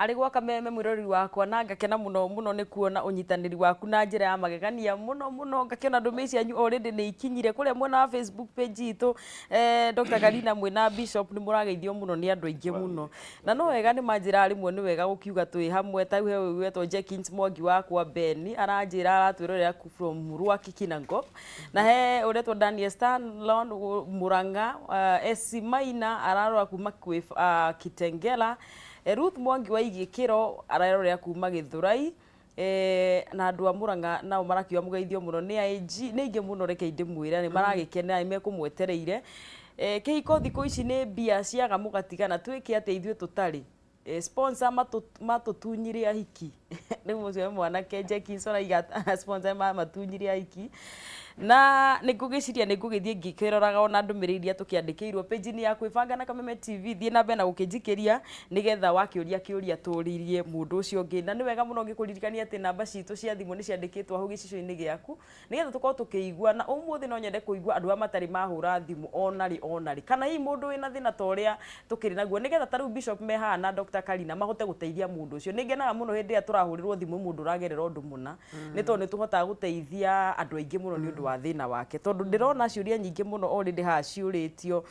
Arĩ gwa Kameme mwĩroreri wakwa, na ngakena mũno mũno nĩ kuona ũnyitanĩri waku na njĩra ya magegania mũno mũno. Ngakĩona ndũmĩrĩri cianyu already nĩ ikinyire kũrĩa mwena wa Facebook page itũ. Dr. Karina mwĩna Bishop nĩ mũrageithio mũno nĩ andũ aingĩ mũno, na no wega nĩ manjĩraga rĩmwe nĩ wega gũkiuga twĩ hamwe. Ta rĩu he ũyũ wetwo Jenkins Mwangi wakwa Ben aranjĩra aratwĩrorera from Rwaki Kinangop, na he ũretwo Daniel Stanlon Murang'a, SC Maina ararora kuma kwĩ Kitengela. Ruth Mwangi wa Igĩkĩro ararorera kuma Gĩthũrai, na andũ a Murang'a nao marakiuga mũgeithio mũno nĩ AG nĩ aingĩ mũno. Reke ndĩmwĩre nĩ maragĩkena, nĩ mekũmwetereire. Kĩhiko thikũ ici nĩ mbia ciaga mũgatigana, twĩke atĩa ithuĩ tũtarĩ sponsor matũtunyire ahiki? Rĩu ũcio nĩ mwanake Jenkins araiga sponsor matunyire ahiki. Na nĩ ngũgĩciria nĩ ngũgĩthiĩ ngĩkĩroraga ona ndũmĩrĩri iria tũkĩandĩkĩirwo page-inĩ ya Kwĩbanga na Kameme TV. Thiĩ na mbere na gũkĩnjikĩria nĩgetha wakĩũria kĩũria tũririe mũndũ ũcio ũngĩ. Na nĩ wega mũno ngĩkũririkania atĩ namba citũ cia thimũ nĩ ciandĩkĩtwo hau gĩcicio-inĩ gĩaku nĩgetha tũkorwo tũkĩigua. Na ũmũthĩ no nyende kũigua andũ arĩa matarĩ mahũra thimũ ona rĩ ona rĩ, kana hihi mũndũ wĩna thĩna ta ũrĩa tũkĩrĩ naguo, nĩgetha ta rĩu Bishop me haha na Dr. Karina mahote gũteithia mũndũ ũcio. Nĩ ngenaga mũno hĩndĩ ĩrĩa tũrahũrĩrwo thimũ mũndũ ũragerera ũndũ mũna, nĩ tondũ nĩ tũhotaga gũteithia andũ aingĩ mũno nĩ ũndũ wa thĩna wake, tondũ ndĩrona ciũria nyingĩ mũno already haha ciũrĩtio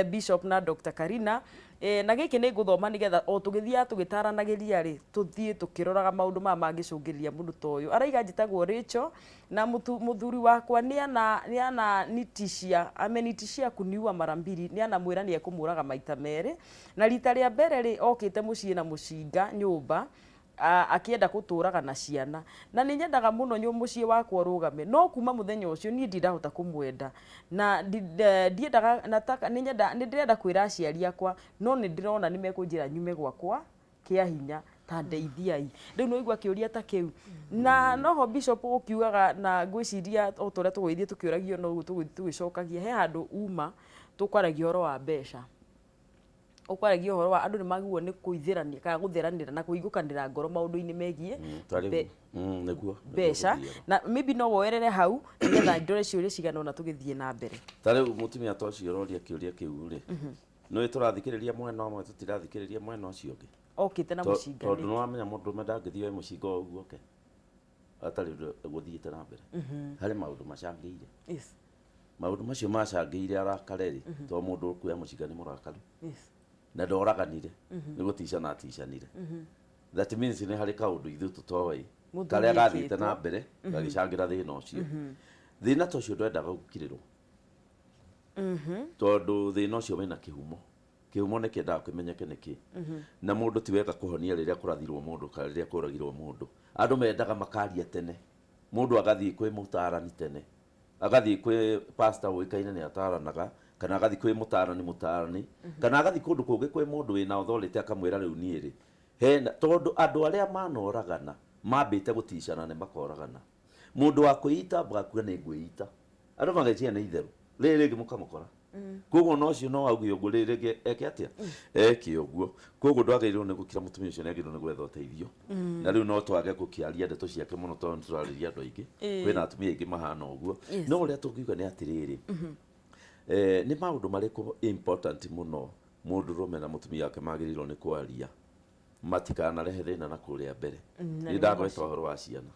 Bishop na Dr. Karina. Na gĩkĩ nĩ ngũthoma nĩgetha o tũgĩthiaga tũgĩtaranagĩria rĩ, tũthiĩ tũkĩroraga maũndũ maya mangĩcũngĩrĩria mũndũ ta ũyũ. Araiga, "Njĩtagwo Rachel na mũthuri wakwa nĩ ananitishia, amenitishia kuniua mara mbili." Nĩ anamwĩra nĩ ekũmũraga maita merĩ. Na rita rĩa mbere rĩ, okĩte mũciĩ na mũcinga nyũmba akĩenda gũtũraga na ciana, na nĩ nyendaga mũno mũciĩ wakwa ũrũgame, no kuma mũthenya ũcio niĩ ndindahota kũmwenda na ndiendaga nataka nĩ nyenda nĩ ndĩrenda kwĩra aciari akwa, no nĩ ndĩrona nĩ mekũnjĩra nyume gwakwa kĩa hinya. Ta ndeithiai." Rĩu nĩ waigua kĩũria ta kĩu, na noho Bishop ũkiugaga, na ngwĩciria o ta ũrĩa tũgũgĩthiĩ tũkĩũragio noguo tũgũthiĩ tũgĩcokagia. He handũ uma tũkwaragia ũhoro wa mbeca, ũkwaragia ũhoro wa andũ nĩ magĩrĩirwo nĩ kũithĩrania kana gũtheranĩra na kũhingũkanĩra ngoro maũndũ-inĩ megiĩ Ta rĩu nĩguo mbeca gũthiaga. Na maybe no woerere hau nĩgetha ndore ciũria cigana ũna tũgĩthiĩ na mbere. Ta rĩu mũtumia ta ũcio ũroria kĩũria kĩu rĩ, nĩũĩ tũrathikĩrĩria mwena ũmwe, tũtirathikĩrĩria mwena ũcio ũngĩ. Okĩte na mũcinga. Tondũ nĩ wamenya mũndũrũme ndangĩthiĩ oe mũcinga o ũguo oke atarĩ ũndũ gũthiĩte na mbere. Harĩ maũndũ macangĩire. Maũndũ macio macangĩire arakare rĩ, tondũ mũndũ ũkuoya mũcinga nĩ mũrakaru. Na ndoraganire, nĩ gũticana aticanire. That means nĩ harĩ kaũndũ ithuĩ tũtoĩ Mũthuri karĩa gathiĩte na ekĩtwo. mbere gagĩcangĩra thĩna ũcio. Thĩna ta ũcio ndwendaga gũkirĩrwo, tondũ thĩna ũcio wĩna kĩhumo. Kĩhumo nĩ kĩendaga kĩmenyeke nĩkĩ. Na mũndũ ti wega kũhonia rĩrĩa kũrathirwo mũndũ kana rĩrĩa kũragirwo mũndũ. Andũ mendaga makaria tene, mũndũ agathiĩ kwĩ mũtarani tene, agathiĩ kwĩ pastor ũĩkaine nĩ ataranaga, kana agathiĩ kwĩ mũtarani mũtarani, kana agathiĩ kũndũ kũngĩ kwĩ mũndũ wĩna authority akamwĩra rĩu niĩ rĩ hena, tondũ andũ arĩa manoragana mambĩte gũticana nĩ makoragana. Mũndũ wa kwĩita ambaga kuga nĩ ngwĩita, andũ mageciria nĩ itherũ, rĩrĩ rĩngĩ mũkamũkora. Koguo ona ũcio no auge ũguo, rĩrĩ rĩngĩ eke atĩa, eke ũguo. Koguo ndwagĩrĩirwo nĩ gũkira. Mũtumia ũcio nĩ agĩrĩirwo nĩ gwetha ũteithio. Na rĩu no twage gũkĩaria ndeto ciake mũno tondũ nĩ tũrarĩria andũ aingĩ. Kwĩna atumia aingĩ mahana ũguo. No ũrĩa tũngiuga nĩ atĩrĩrĩ, nĩ maũndũ marĩkũ important mũno mũndũrũme na mũtumia wake magĩrĩirwo nĩ kwaria matikanarehe thĩna na kũrĩa mbere? Na nĩ nĩ ndagweta macio. ũhoro wa ciana,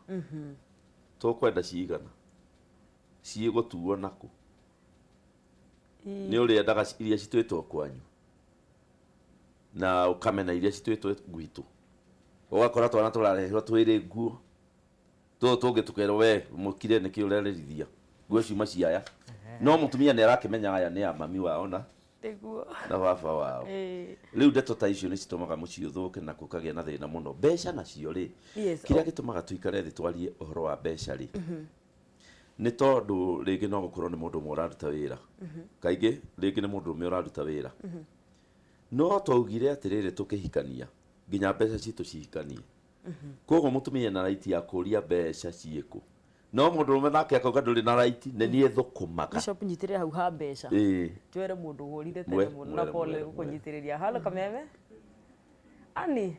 tũkwenda cigana, ciĩgũtuo nakũ, nĩ ũrĩendaga iria cituĩtwo kwanyu na ũkamena iria cituĩtwo gwitũ. Ũgakora twana tũrareherwo twĩrĩ nguo, tũtũ tũngĩ tũkerwo, "We mũkire, nĩkĩ ũrerĩrithia nguo ciuma ciaya?" No mũtumia nĩ arakĩmenya aya nĩ a mami wao na na baba wao. Rĩu ndeto ta icio nĩ citũmaga mũciĩ ũthũke na gũkagĩa na thĩna mũno. Mbeca nacio rĩ, kĩrĩa gĩtũmaga tũikare thĩ twarie ũhoro wa mbeca rĩ, nĩ tondũ rĩngĩ no gũkorwo nĩ mũndũ ũmwe ũraruta wĩra. Kaingĩ rĩngĩ nĩ mũndũ ũmwe ũraruta wĩra, no twaugire atĩrĩrĩ, tũkĩhikania nginya mbeca citũ cihikanie. Koguo mũtumia ena right ya kũria mbeca ciĩkũ, no mũndũrũme nake akauga, "Ndũrĩ na right, nĩ niĩ thũkũmaga." Bishop, nyitĩrĩra hau ha mbeca. Twere mũndũ ũhũrire tene mũno na mwere, pole mwere, gũkũnyitĩrĩria. Halo Kameme, ani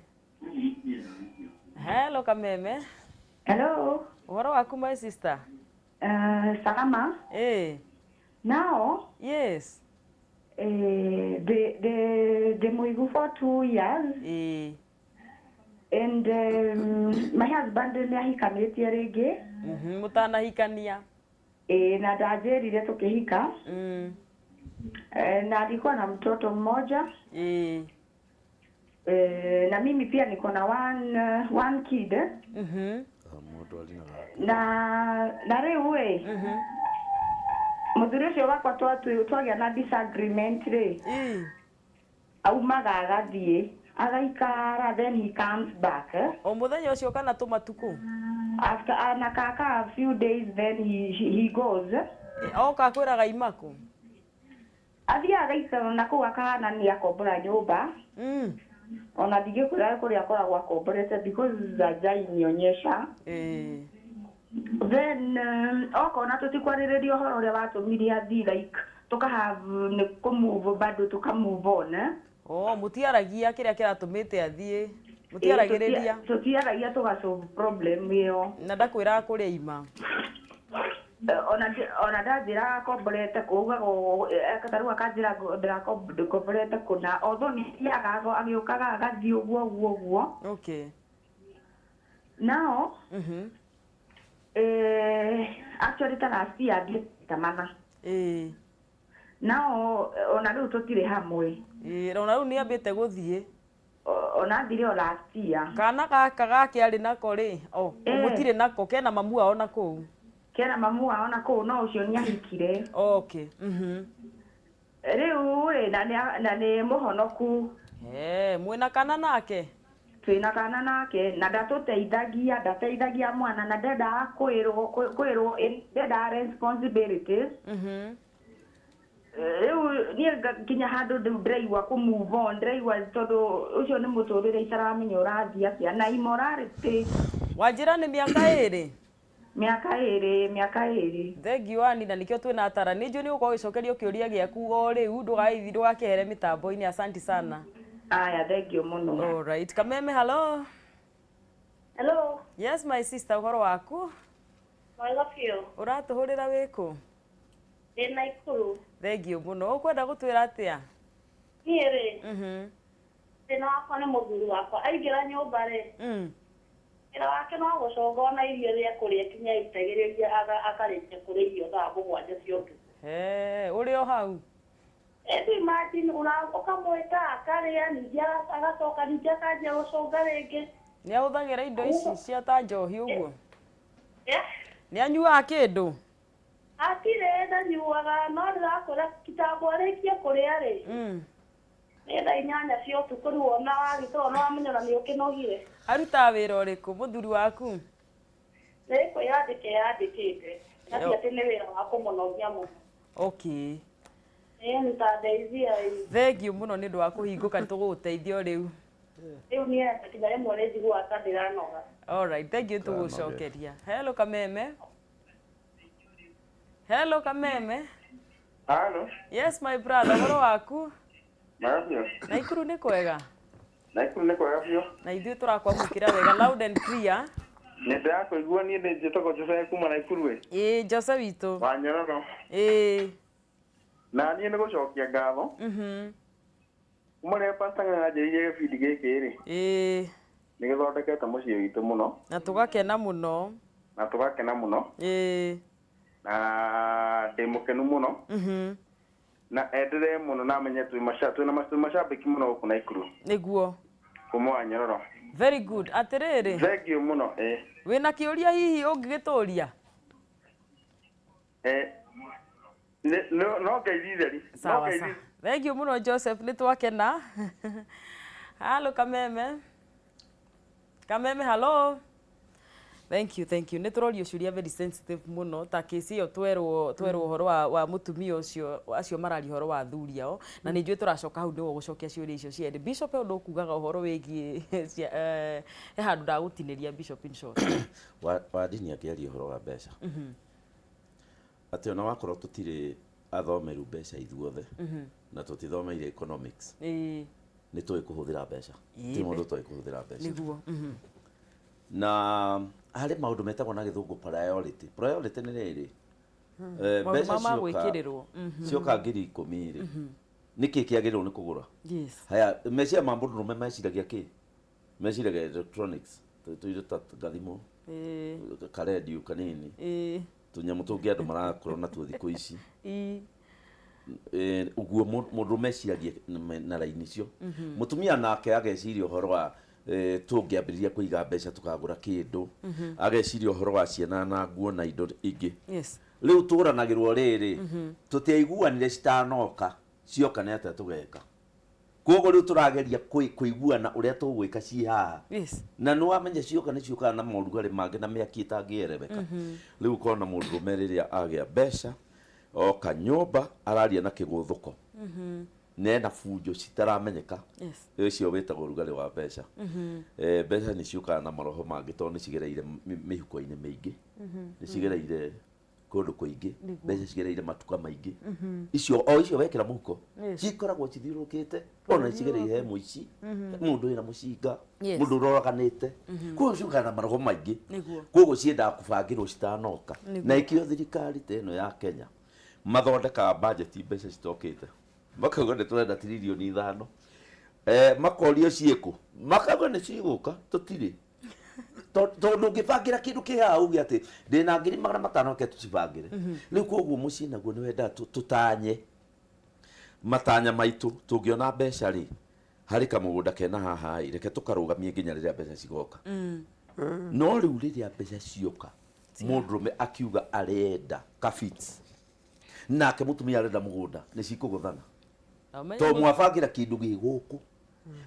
hello Kameme. Hello. Ũhoro waku, my sister? Salama. Now, the the the Muigu for 2 years. And my husband nĩ ahikanĩtie rĩngĩ. Mũtanahikania. Ĩĩ, na ndanjĩrire tũkĩhika. Na alikuwa na mtoto mmoja. Na mimi pia niko na one kid. Mũndũ arĩ na Na rĩu ĩ, mũthuri ũcio wakwa twagĩa na disagreement rĩ, aumaga agathiĩ agaikara, then he comes back, eh? O mũthenya ũcio kana tũmatukũ? After anakaka a few days, then he goes. Oka akwĩraga imakũ? Athiaga agaikara na kũu, akahana nĩ akombora nyũmba. Ona ndingĩkwĩra kũrĩa akoragwo akomborete because hajainionyesha. Then okona tũtikwarĩrĩria ũhoro ũrĩa watũmire athiĩ, like tũkahave nĩ kũmove, bado tũkamove on, eh? O mũtiaragia kĩrĩa kĩratũmĩte athiĩ, mũtiaragĩrĩria? Tũtiaragia tũgasolve problem ĩyo. Na ndakwĩraga kũrĩa ima? Ona ndanjĩraga akomborete kũ, ugaga ta rĩu akanjĩra ndĩrakomborete kũna, although nĩ athiaga agĩũkaga agathiĩ ũguo ũguo ũguo. Now, actually ta last year thiĩte mana. Now ona rĩu tũtirĩ hamwe. Ĩĩ, ona rĩu nĩ ambĩte gũthiĩ. Ona athire o last year. Kana gaka gake arĩ nako rĩ, o mũtirĩ nako, kena mamu wao na kũu? Kena mamu wao na kũu, no ũcio nĩ ahikire. Rĩu rĩ, na nĩ mũhonoku. Mwĩna kana nake? Twĩna kana nake, na ndatũteithagia, ndateithagia mwana, na ndendaga kwĩrwo, ndendaga responsibilities. Rĩu niĩ nginya handũ rĩu ndĩraigua kũ move on, ndĩraigua tondũ ũcio nĩ mũtũrĩre itaramenya ũrathiĩ atĩa na immorality. Wanjĩra nĩ mĩaka 2? Mĩaka 2, mĩaka 2. Thengiũ ani, na nĩkĩo twĩna atara. Nĩ njũĩ nĩ ũgũkorwo ũgĩcokerio kĩũria gĩaku o rĩu, ndũgakĩhere mĩtambo-inĩ. Asanti sana. Aya, thengiũ mũno. All right. Kameme, hello. Hello. Yes, my sister, ũhoro waku? Mwega biũ. Ũratũhũrĩra wĩkũ? Ndĩ Naikuru. Thengiũ mũno. Ũkwenda gũtwĩra atĩa? Niĩ rĩ, thĩna wakwa nĩ mũthuri wakwa. Aingĩra nyũmba rĩ, wĩra wake no gũconga ona irio rĩa kũrĩa kinya aitagĩrĩria akarĩkia kũrĩa irio thaa 7 cia ũtukũ. He, ũrĩ o hau? Ĩndĩ imagine ũkamwĩta akarĩa, ningĩ agacoka ningĩ akanjia gũcũnga rĩngĩ. Nĩ ahũthagĩra indo ici cia ta njohi ũguo? Eh? Nĩ anyuaga kĩndũ? Hatirĩ ndanyuaga, no ndĩrakwĩra kitambo arĩkie kũrĩa rĩ, nĩ thaa 8 cia ũtukũ. Rĩu ona wagĩkorwo nĩ wamenya ona nĩ ũkĩnogire. Arutaga wĩra ũrĩkũ mũthuri waku? Nĩ kwĩyandĩka eyandĩkĩte, na ti atĩ nĩ wĩra wa kũmũnogia mũno. Ĩĩ, nĩtandeithia ĩ. Thengiũ mũno nĩ ũndũ wa kũhingũka, nĩ tũgũgũteithia o rĩu. Rĩu niĩ kinya rĩmwe nĩ njiguaga ta ndĩranoga. All right, thank you, tũgũcokeria. Hello, Kameme. Hello, Kameme. Halo. Yes, my brother, ũhoro waku? Mwega biũ. Naikuru nĩ kwega? Naikuru nĩ kwega biũ. Na ithuĩ tũrakwamũkĩra wega, loud and clear. Nĩ ndĩrakũigua. Niĩ nĩ njĩtagwo Jose kuma Naikuru ĩ. Ĩĩ, Jose witũ. Wa Nyororo. Na niĩ nĩ gũcokia ngatho. Kuma rĩrĩa Pastor Ng'ang'a anjĩrĩirie gĩbindi gĩkĩ rĩ, nĩ gĩthondekete mũciĩ witũ mũno. Na tũgakena mũno. Na tũgakena mũno. Na ndĩ mũkenu mũno. Na enderee mũno na amenye twĩ macambĩki mũno gũkũ Naikuru. Kuma wa Nyororo. Very good. Atĩrĩrĩ. Thank you mũno ĩ. Wĩna kĩũria hihi ũngĩgĩtũria? No ngeithi theri. No Sawa ngeithi. sawa. Thank you mũno Joseph, nĩ twakena. Halo, Kameme. Kameme, hello. Thank you, thank you. Nĩ tũrorio ciũria very sensitive mũno ta kesi ĩyo twerwo ũhoro wa mũtumia ũcio, acio mararia ũhoro wa athuri ao, na nĩ njũĩ tũracoka hau nĩguo gũcokia ciũria icio cierĩ. Bishop, he ũndũ ũkugaga ũhoro wĩgiĩ he handũ ndagũtinĩria, Bishop, in short. Wa ndini akĩaria ũhoro wa mbeca, atĩ ona wakorwo tũtirĩ athomeru mbeca ithuothe na tũtithomeire economics, nĩ tũĩ kũhũthĩra mbeca. Ti mũndũ tũĩ kũhũthĩra mbeca. Na harĩ maũndũ metagwo na gĩthũngũ priority. Priority nĩ rĩrĩ, Maũndũ mbeca ma cioka gwĩkĩrĩrwo. Cioka 10,000 rĩ, nĩkĩ kĩagĩrĩirwo nĩ kũgũra? Haya, meciria ma mũndũrũme meciragia kĩ? Meciragia electronics, tũindo ta gathimũ, karendio kanini, tũnyamũ tũngĩ andũ marakorwo natuo thikũ ici. Ũguo mũndũ meciragia na raini icio. Mũtumia nake ageciria ũhoro wa tũngĩambĩrĩria kũiga mbeca tũkagũra kĩndũ, ageciria ũhoro wa ciana na nguo na indo ingĩ. Rĩu tũranagĩrwo rĩrĩ, tũtiaiguanire citanoka, cioka nĩ atĩa tũgeka? Koguo rĩu tũrageria kũiguana ũrĩa tũgwĩka ciĩ haha. Na nĩ wamenya cioka nĩ ciũkaga na morugarĩ mangĩ na mĩaki ĩtangĩereweka. Rĩu ũkona mũndũrũme rĩrĩa agĩa mbeca, oka nyũmba araria na kĩgũthũko, na ena bunjo citaramenyeka. Ũcio wĩtagwo ũrugarĩ wa mbeca. Mbeca nĩ ciũkaga na maroho mangĩ tondũ nĩ cigereire mĩhuko-inĩ mĩingĩ, nĩ cigereire kũndũ kũingĩ, mbeca cigereire matuka maingĩ. Icio o icio wekĩra mũhuko cikoragwo cithiũrũrũkĩte, ona cigereire he mũici, mũndũ wĩna mũcinga, mũndũ ũroraganĩte. Koguo ciũkaga na maroho maingĩ. Koguo ciendaga kũbangĩrwo citanoka. Na ĩkĩo thirikari ta ĩno ya Kenya mathondekaga budget mbeca citokĩte, makauga nĩ tũrenda 5 trillion, makorio ciĩkũ, makauga nĩ cigũka, tũtirĩ. Tondũ ũngĩbangĩra kĩndũ kĩ haha uge atĩ ndĩna 500,000, reke tũcibangĩre rĩu. Koguo mũciĩ naguo nĩ wendaga tũtanye matanya maitũ. Tũngĩona mbeca rĩ, harĩ kamũgũnda kena haha ĩ, reke tũkarũgamie nginya rĩrĩa mbeca cigoka. No rĩu rĩrĩa mbeca cioka, mũndũrũme akiuga arenda ka Vitz, nake mũtumia arenda mũgũnda, nĩ cikũgũthana, tondũ mwabangĩra kĩndũ gĩ gũkũ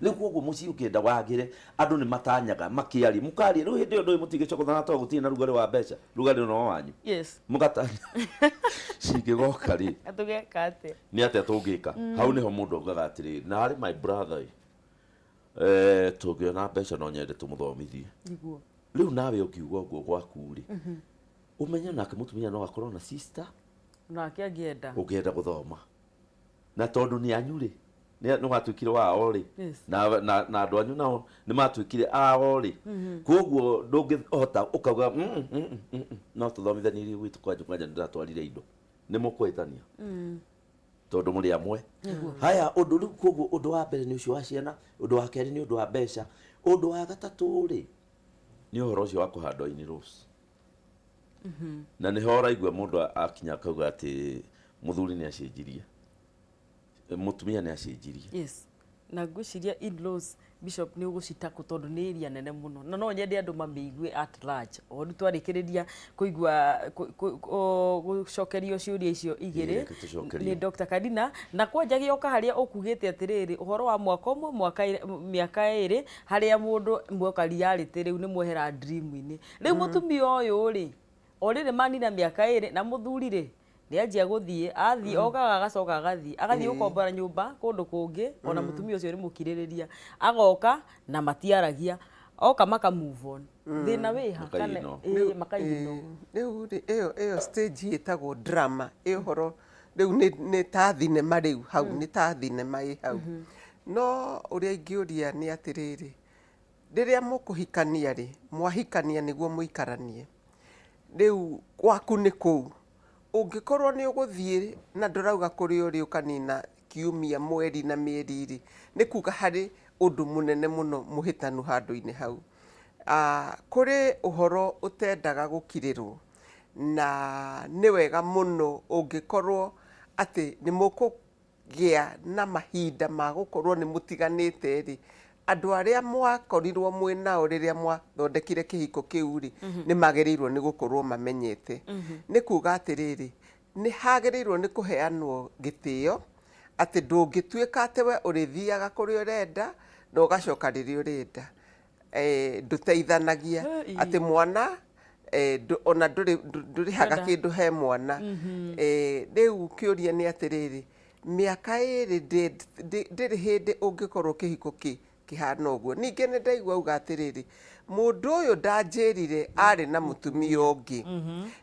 rĩu. Koguo mũciĩ ũkĩenda wagĩre, andũ nĩ matanyaga makĩaria, mũkaria. Rĩu hĩndĩ ĩyo ndũĩ mũtigĩcokothana tondũ gũtirĩ na rugarĩ wa mbeca, rugarĩ no wanyu. Mũgatanya cingĩgoka rĩ, tũgeka atĩa? Nĩ atĩa tũngĩka? Hau nĩho mũndũ augaga atĩrĩrĩ, na harĩ my brother ĩ, tũngĩona mbeca no nyende tũmũthomithie. Rĩu nawe ũngiuga ũguo gwaku rĩ, ũmenye nake mũtumia no akorwo na sister nake angĩenda ũngĩenda gũthoma, na tondũ nĩ anyu rĩ, nĩ watuĩkire wao rĩ, na andũ anyu nao nĩ matuĩkire ao rĩ, koguo ndũngĩhota ũkauga, "No tũthomithanirie gwitũ kwanja kwanja nĩ ndĩratwarire indo." Nĩ mũkũhĩtania tondũ mũrĩ amwe. Haya, ũndũ rĩu, koguo ũndũ wa mbere nĩ ũcio wa ciana, ũndũ wa kerĩ nĩ ũndũ wa mbeca, ũndũ wa gatatũ rĩ, nĩ ũhoro ũcio wa kũhandwo in-laws. Na nĩho ũraigua mũndũ akinya akauga atĩ mũthuri nĩ acenjirie, mũtumia nĩ acenjirie. Yes, na ngwĩciria in-laws, Bishop, nĩ ũgũcitakũ tondũ nĩ area nene mũno na no nyende andũ mamĩigue at large. O rĩu twarĩkĩrĩria kũigua gũcokerio ciũria icio igĩrĩ Reke tũcokerio. nĩ Dr. Karina, na kwanja gĩoka harĩa ũkugĩte atĩrĩrĩ, ũhoro wa mwaka ũmwe, 2 mĩaka harĩa mũndũ mwoka reality, rĩu nĩ mwehera dream-inĩ. Rĩu mũtumia ũyũ rĩ, o rĩrĩ manina mĩaka 2 na mũthuri rĩ, nĩ anjia gũthiĩ, athiĩ okaga, agacoka agathiĩ, agathiĩ gũkombora nyũmba kũndũ kũngĩ, ona mũtumia ũcio nĩ mũkirĩrĩria, agoka na matiaragia, oka maka move on. Thĩna wĩha? Kana Makainwo. Ĩĩ, makainwo. Rĩu rĩ, ĩyo stage ĩtagwo drama. Ĩ ũhoro rĩu nĩ ta thinema, rĩu hau nĩ ta thinema ĩ hau. No ũrĩa ingĩũria nĩ atĩrĩrĩ, rĩrĩa mũkũhikania rĩ, mwahikania nĩguo mũikaranie, rĩu gwaku nĩ kũu ũngĩkorwo nĩ ũgũthiĩ na ndũrauga kũrĩa ũrĩ ũkanina kiumia, mweri na mĩeri rĩ, nĩ kuga harĩ ũndũ mũnene mũno mũhĩtanu handũ-inĩ hau. Kũrĩ ũhoro ũtendaga gũkirĩrwo, na nĩ wega mũno ũngĩkorwo atĩ nĩ mũkũgĩa na mahinda ma gũkorwo nĩ mũtiganĩte rĩ, andũ arĩa mwakorirwo mwĩ nao rĩrĩa mwathondekire kĩhiko kĩu rĩ, nĩ magĩrĩirwo nĩ gũkorwo mamenyete. Nĩ kuga atĩrĩrĩ, nĩ hagĩrĩirwo nĩ kũheanwo gĩtĩo atĩ ndũngĩtuĩka atĩ we ũrĩthiaga kũrĩa ũrenda na ũgacoka rĩrĩa ũrenda. Ndũteithanagia atĩ mwana ona ndũrĩhaga Ndũrenda. kĩndũ he mwana. Rĩu kĩũria nĩ atĩrĩrĩ, mĩaka 2 ndĩrĩ hĩndĩ ũngĩkorwo kĩhiko kĩhana ũguo. Ningĩ nĩ ndaigua auga atĩrĩrĩ, mũndũ ũyũ ndanjĩrire arĩ na mũtumia ũngĩ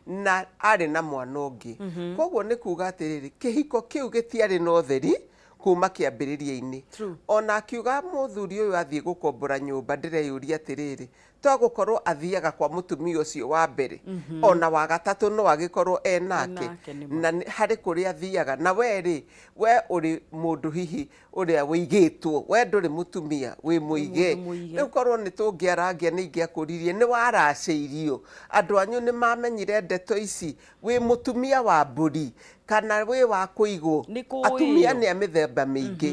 na arĩ na mwana ũngĩ. Koguo nĩ kuga atĩrĩrĩ, kĩhiko kĩu gĩtiarĩ na ũtheri kuma kĩambĩrĩria-inĩ. Ona akiuga mũthuri ũyũ athiĩ gũkombora nyũmba, ndĩreyũria atĩrĩrĩ, Twagũkorwo athiaga kwa mũtumia ũcio wa mbere, ona wa gatatũ no agĩkorwo e nake. Nake nĩ ma. Na harĩ kũrĩa athiaga. Na we rĩ, we ũrĩ mũndũ hihi ũrĩa wĩigĩtwo, we ndũrĩ mũtumia, wĩ mũige. Mũndũ mũige. Rĩu korwo nĩ tũngĩarangia nĩ ingĩakũririe, nĩ waracĩirio? Andũ anyu nĩ mamenyire ndeto ici? Wĩ mũtumia wa mbũri kana wĩ wa kũigwo? Nĩ kũĩyo. Atumia nĩ a mĩthemba mĩingĩ.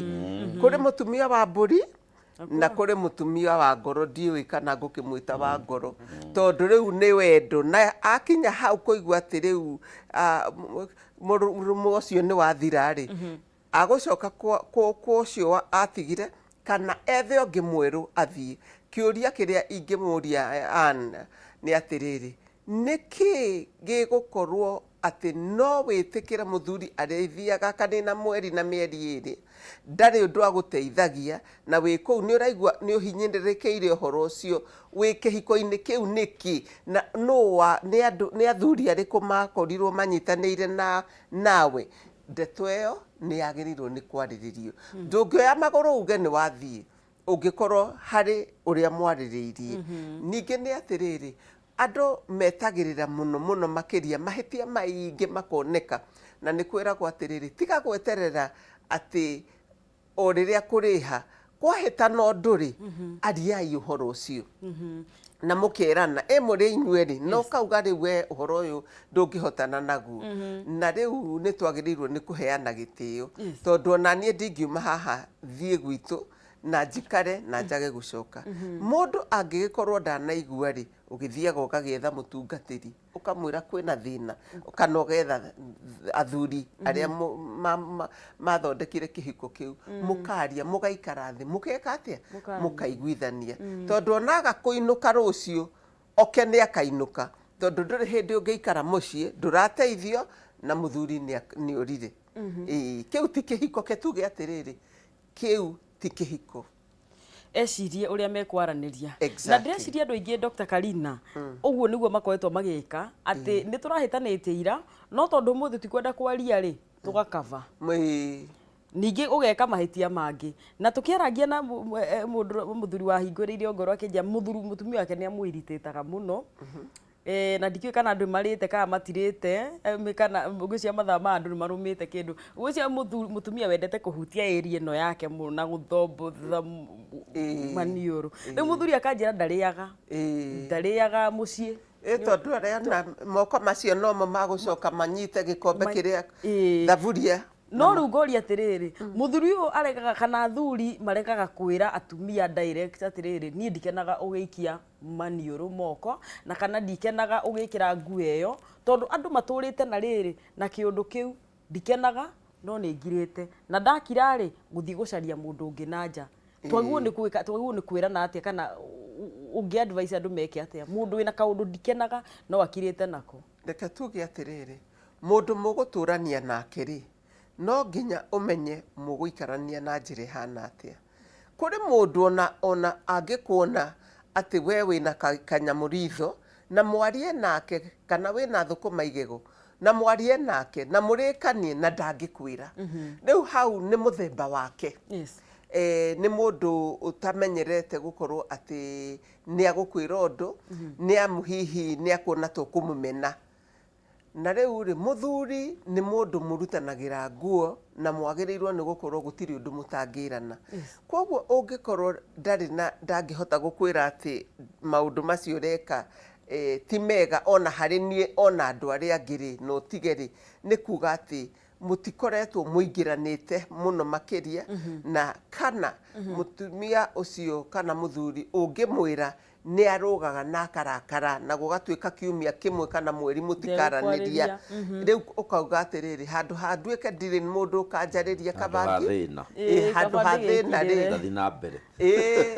Kũrĩ mũtumia wa mbũri na kũrĩ mũtumia wa ngoro, ndiũĩ kana ngũkĩmwĩta wa ngoro, tondũ rĩu nĩ wendo, na akinya hau kũigua atĩ rĩu mũrũme ũcio nĩ wathira rĩ, agũcoka kwa ũcio atigire kana ethe ũngĩ mwerũ athiĩ. Kĩũria kĩrĩa ingĩmũria Ann nĩ atĩrĩrĩ, nĩkĩ gĩgũkorwo atĩ no wĩtĩkĩre mũthuri arĩthiaga kanina mweri na mĩeri ĩrĩ, ndarĩ ũndũ agũteithagia, na wĩ kũu nĩ ũraigua nĩ ũhinyĩrĩrĩkĩire ũhoro ũcio, wĩ kĩhiko-inĩ kĩu nĩkĩ? Na nũ wa, nĩ andũ, nĩ athuri arĩkũ makorirwo manyitanĩire na nawe? Ndeto ĩyo nĩ yagĩrĩirwo nĩ kwarĩrĩrio. Ndũngĩoya magũrũ uge nĩ wathiĩ, ũngĩkorwo harĩ ũrĩa mwarĩrĩirie. Ningĩ nĩ atĩrĩrĩ, andũ metagĩrĩra mũno mũno makĩria mahĩtia maingĩ makoneka, na nĩ kwĩragwo atĩrĩrĩ, tiga gweterera atĩ o rĩrĩa kũrĩha kwahĩtana ũndũ rĩ, ariai ũhoro ũcio na mũkerana ĩ mũrĩ inyuerĩ, na ũkauga rĩu we ũhoro ũyũ ndũngĩhotana naguo. Na rĩu nĩ twagĩrĩirwo nĩ kũheana gĩtĩo, tondũ ona niĩ ndingiuma haha thiĩ gwitũ na njikare na njage gũcoka. Mũndũ angĩgĩkorwo ndanaigua rĩ, ũgĩthiaga ũgagĩetha mũtungatĩri, ũkamwĩra kwĩna thĩna, kana ũgetha athuri arĩa mathondekire kĩhiko kĩu, mũkaria, mũgaikara thĩ, mũgeka atĩa, mũkaiguithania, tondũ ona aga kũinũka rũciũ oke nĩ akainũka, tondũ ndũrĩ hĩndĩ ũngĩikara mũciĩ ndũrateithio na mũthuri nĩ orire. Ĩĩ, kĩu ti kĩhiko, ke tuge atĩrĩrĩ, kĩu ti kĩhiko. Ecirie ũrĩa mekwaranĩria. Na ndĩreciria andũ aingĩ, Dr. Karina, ũguo nĩguo makoretwo magĩka, atĩ nĩ tũrahĩtanĩtie ira, no tondũ ũmũthĩ tikwenda kwaria rĩ, tũgakaba. Ningĩ ũgeka mahĩtia mangĩ. Na tũkĩarangia na mũndũ mũthuri wahingũrĩire ngoro akĩnjia mũthuri mũtumia wake nĩ amũiritĩtaga mũno. Na ndikĩũĩ kana andũ marĩte kana matirĩte, kana ngwĩciria mathaa ma andũ nĩ marũmĩte kĩndũ. Ngwĩciria mũtumia wendete kũhutia area ĩno yake mũno na gũthombotha maniũrũ. Rĩu mũthuri akanjĩra ndarĩaga. Ndarĩaga mũciĩ. Tondũ arĩa moko macio nomo magũcoka manyite gĩkombe kĩrĩa thaburia. No rĩu ngoria atĩrĩrĩ, mũthuri ũyũ aregaga kana athuri maregaga kwĩra atumia direct atĩrĩrĩ, niĩ ndikenaga ũgĩikia maniũrũ moko, na kana ndikenaga ũgĩkĩra nguo ĩyo, tondũ andũ matũrĩte na rĩrĩ na kĩũndũ kĩu, ndikenaga no nĩ ngirĩte, na ndakira rĩ, ngũthiĩ gũcaria mũndũ ũngĩ na nja. Twagĩrĩirwo nĩ gwĩka, twagĩrĩirwo nĩ kwĩrana atĩa, kana ũngĩ advise andũ meke atĩa mũndũ wĩna kaũndũ ndikenaga no akirĩte nako? Reke tuge atĩrĩrĩ, mũndũ mũgũtũrania nake rĩ, no nginya ũmenye mũgũikarania na njĩra ĩhana atĩa. Kũrĩ mũndũ ona angĩkuona atĩ we wĩna kanyamũ ritho na mwarie nake, kana wĩna thũkũma igego na mwarie nake na mũrĩkanie na ndangĩkwĩra. Rĩu hau nĩ mũthemba wake. Nĩ mũndũ ũtamenyerete gũkorwo atĩ nĩ agũkwĩra ũndũ, nĩ amu hihi nĩ akuona ta ũkũmũmena. Na rĩu rĩ, mũthuri nĩ mũndũ mũrutanagĩra nguo na mwagĩrĩirwo nĩ gũkorwo gũtirĩ ũndũ mũtangĩrana. Koguo ũngĩkorwo ndarĩ na ndangĩhota gũkwĩra atĩ maũndũ macio ũreka ti mega ona harĩ niĩ ona andũ arĩa angĩ rĩ, na ũtige rĩ, nĩ kuga atĩ mũtikoretwo mũingĩranĩte mũno makĩria, na kana mũtumia ũcio kana mũthuri ũngĩmwĩra nĩ arũgaga na akarakara, na gũgatuĩka kiumia kĩmwe kana mweri mũtikaranĩria. Rĩu ũkauga atĩrĩrĩ, handũ ha nduĩke ndirĩ mũndũ ũkanjarĩria kabangi, handũ ha thĩna rĩ, Ndathiĩ na mbere.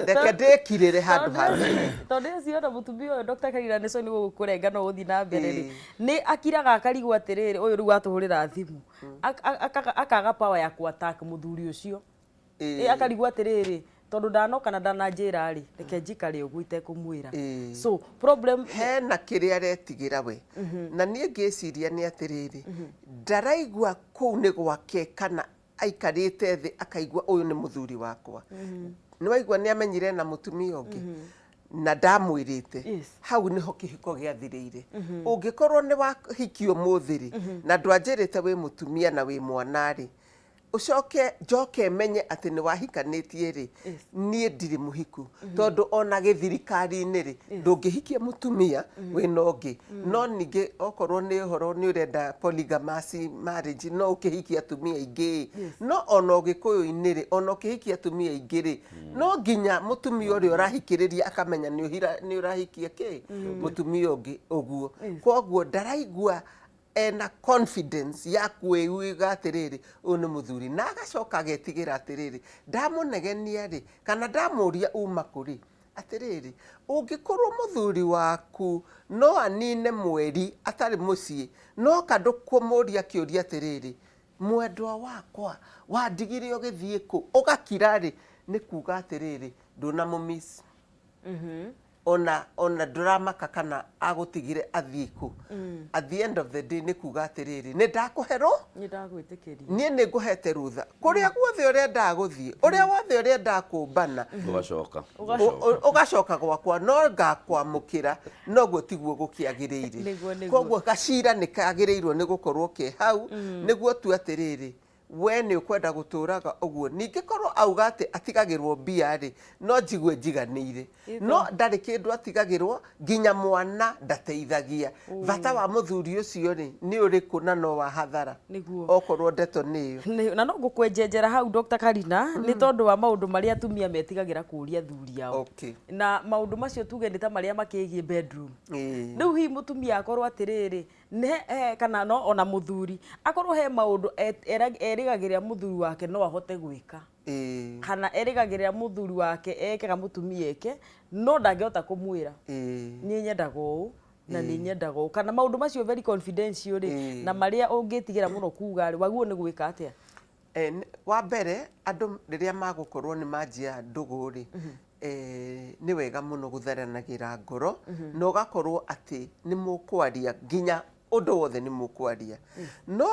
Reke ndĩkirĩre handũ ha thĩna. Tondũ ũcio ona mũtumia ũyũ Dr. Karina nĩ nĩ gũkũrenga no ũthiĩ na mbere rĩ, nĩ akiraga akarigwo atĩrĩrĩ, ũyũ rĩu atũhũrĩra thimũ, akaga power ya ku attack mũthuri ũcio. Akarigwo atĩrĩrĩ, tondũ ndanoka na ndananjĩra rĩ, reke njikare ũguo itekũmwĩra. So problem hena kĩrĩa aretigĩra we. Na niĩ ngĩciria nĩ atĩrĩrĩ, ndaraigua kũu nĩ gwake kana aikarĩte thĩ akaigua ũyũ nĩ mũthuri wakwa. Nĩ waigua nĩ amenyire na mũtumia ũngĩ. Na ndamwĩrĩte. Hau nĩho kĩhiko gĩathirĩire. Ũngĩkorwo nĩ wahikio ũmũthĩ rĩ, na ndwanjĩrĩte wĩ mũtumia na wĩ mwana rĩ, ũcoke njoke menye atĩ nĩ wahikanĩtie rĩ, niĩ ndirĩ mũhiku. Tondũ ona gĩthirikari-inĩ rĩ, ndũngĩhikia mũtumia wĩna ũngĩ. No ningĩ okorwo nĩ ũhoro nĩ ũrenda polygamous marriage, no ũkĩhikie atumia aingĩ ĩ. No ona ũgĩkũyũ-inĩ rĩ, ona ũkĩhikia atumia aingĩ rĩ, no nginya mũtumia ũrĩa ũrahikĩrĩria akamenya nĩ ũrahikia kĩ mũtumia ũngĩ ũguo. Koguo ndaraigua ena confidence ya kwĩuga atĩrĩrĩ, ũyũ nĩ mũthuri, na agacoka agetigĩra atĩrĩrĩ, ndamũnegenia rĩ, kana ndamũria uma kũ rĩ, atĩrĩrĩ, ũngĩkorwo mũthuri waku no anine mweri atarĩ mũciĩ, no ka ndũkũmũria kĩũria atĩrĩrĩ, mwendwa wakwa, wandigire ũgĩthiĩ kũ, ũgakira rĩ, nĩ kuga atĩrĩrĩ, ndũnamũ miss. Ona ndũramaka kana agũtigire athiĩ kũ. At the end of the day nĩ kuga atĩrĩrĩ, nĩ ndakũhe rũ Nĩ ndagwĩtĩkĩria. Niĩ nĩ ngũhete rũtha kũrĩa guothe ũrendaga gũthiĩ, ũrĩa wothe ũrendaga kũmbana. Ũgacoka. Ũgacoka gwakwa no ngakwamũkĩra, noguo tiguo gũkĩagĩrĩire. Nĩguo. Koguo gacira nĩ kagĩrĩirwo nĩ gũkorwo ke hau, nĩguo tu atĩrĩrĩ, we nĩ ũkwenda gũtũraga ũguo. Ningĩ korwo auga atĩ atigagĩrwo mbia rĩ, no njigue njiganĩire, no ndarĩ kĩndũ atigagĩrwo, nginya mwana ndateithagia. Bata wa mũthuri ũcio rĩ nĩ ũrĩkũ? Na no wa hathara. Okorwo ndeto nĩ ĩyo. Na no ngũkwenjenjera hau, Dr. Karina, nĩ tondũ wa maũndũ marĩa atumia metigagĩra kũũria athuri ao. Na maũndũ macio tuge nĩ ta marĩa makĩgiĩ bedroom. Rĩu hihi mũtumia akorwo atĩrĩrĩ, nĩ he kana no ona mũthuri akorwo he maũndũ erĩgagĩrĩra mũthuri wake no ahote gwĩka, kana erĩgagĩrĩra mũthuri wake ekega mũtumia eke, no ndangĩhota kũmwĩra, niĩ nyendaga ũũ na nĩ nyendaga ũũ, kana maũndũ macio very confidential rĩ, na marĩa ũngĩtigĩra mũno kuga rĩ, wagĩrĩirwo nĩ gwĩka atĩa? Wa mbere, andũ rĩrĩa magũkorwo nĩ manjia ndũgũ rĩ, nĩ wega mũno gũtheranagĩra ngoro, na ũgakorwo atĩ nĩ mũkwaria nginya ũndũ wothe nĩ mũkwaria. No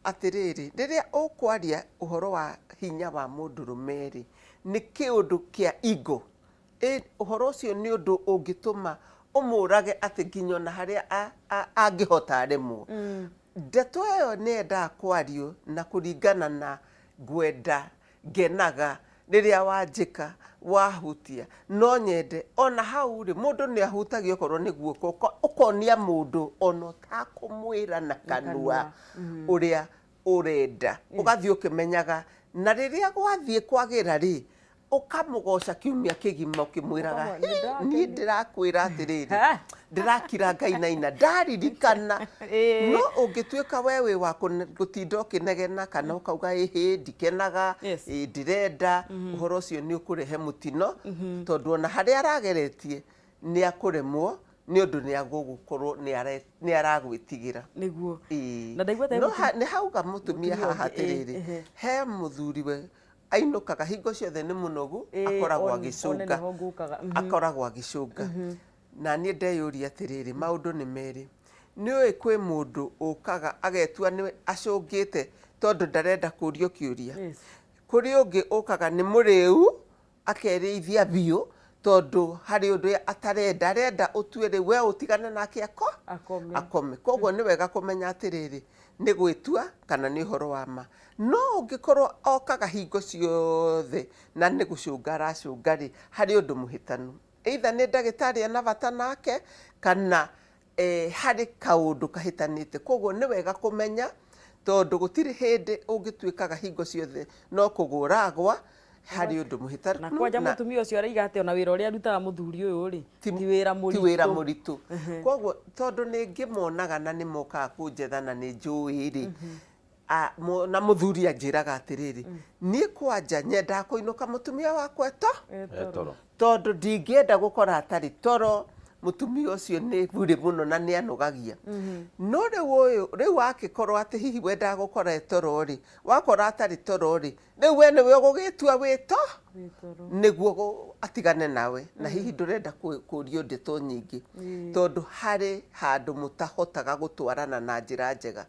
atĩrĩrĩ, rĩrĩa ũkwaria ũhoro wa hinya wa mũndũrũme rĩ, nĩ kĩũndũ kĩa ego. Ũhoro ũcio nĩ ũndũ ũngĩtũma ũmũrage atĩ nginya ona harĩa angĩhota aremwo. Ndeto ĩyo nĩ yendaga kwario na kũringana na ngwenda ngenaga rĩrĩa wanjĩka wahutia, no nyende ona hau rĩ, mũndũ nĩ ahutagia okorwo nĩ guoko, ũkonia mũndũ ona ũtakũmwĩra na kanua ũrĩa ũrenda, ũgathiĩ ũkĩmenyaga, na rĩrĩa gwathiĩ kwagĩra rĩ, ũkamũgoca kiumia kĩgima ũkĩmwĩraga, Ũkamwĩra, "Nĩ ndĩrakenia." "Niĩ ndĩrakwĩra atĩrĩrĩ, ndĩrakira ngainaina ndaririkana." No ũngĩtuĩka we wĩ wa gũtinda ũkĩnegena kana ũkauga ĩhĩ ndikenaga, ĩ ndĩrenda, ũhoro ũcio nĩ ũkũrehe mũtino, tondũ ona harĩa arageretie nĩ akũremwo nĩ ũndũ nĩ agũgũkorwo nĩ aragwĩtigĩra. Nĩguo. Na ndaigua ta No nĩ hauga mũtumia mũtumia haha ũngĩ, atĩrĩrĩ, he mũthuri we ainũkaga hingo ciothe nĩ mũnogu, akoragwo one agĩcũnga. Nĩho ngũkaga. Akoragwo agĩcũnga. Na niĩ ndeyũria atĩrĩrĩ, maũndũ nĩ merĩ. Nĩ ũĩ kwĩ mũndũ ũkaga agetua nĩ acũngĩte tondũ ndarenda kũrio kĩũria. Kũrĩ ũngĩ ũkaga nĩ mũrĩu, akerĩithia biũ tondũ harĩ ũndũ atarenda, arenda ũtue rĩu we ũtigane nake akome. Akome. Koguo nĩ wega kũmenya atĩrĩrĩ, nĩ gwĩtua kana nĩ ũhoro wa ma. No ũngĩkorwo okaga hingo ciothe na nĩ gũcũnga aracũnga rĩ, harĩ ũndũ mũhĩtanu, either nĩ ndagĩtarĩ ena bata nake kana harĩ kaũndũ kahĩtanĩte. Koguo nĩ wega kũmenya, tondũ gũtirĩ hĩndĩ ũngĩtuĩkaga hingo ciothe no kũgũragwa, harĩ ũndũ mũhĩtanu. Na kwanja mũtumia ũcio araiga atĩ ona wĩra ũrĩa arutaga mũthuri ũyũ rĩ, ti wĩra mũritũ. Ti wĩra mũritũ. Koguo tondũ nĩ ngĩmonaga na nĩ mokaga kũnjetha na nĩ njũĩ rĩ, na mũthuri anjĩraga atĩrĩrĩ, niĩ kwanja nyendaga kũinũka mũtumia wakwa eto Etoro. Tondũ ndingĩenda gũkora atarĩ toro. Mũtumia ũcio nĩ burĩ mũno na nĩ anogagia. No rĩu ũyũ rĩu wakĩkorwo atĩ hihi wendaga gũkora etoro rĩ, wakora atarĩ toro rĩ, rĩu we nĩwe ũgũgĩtua wĩto nĩguo atigane nawe, na hihi ndũrenda kũrio ndeto nyingĩ, tondũ harĩ handũ mũtahotaga gũtwarana na njĩra njega.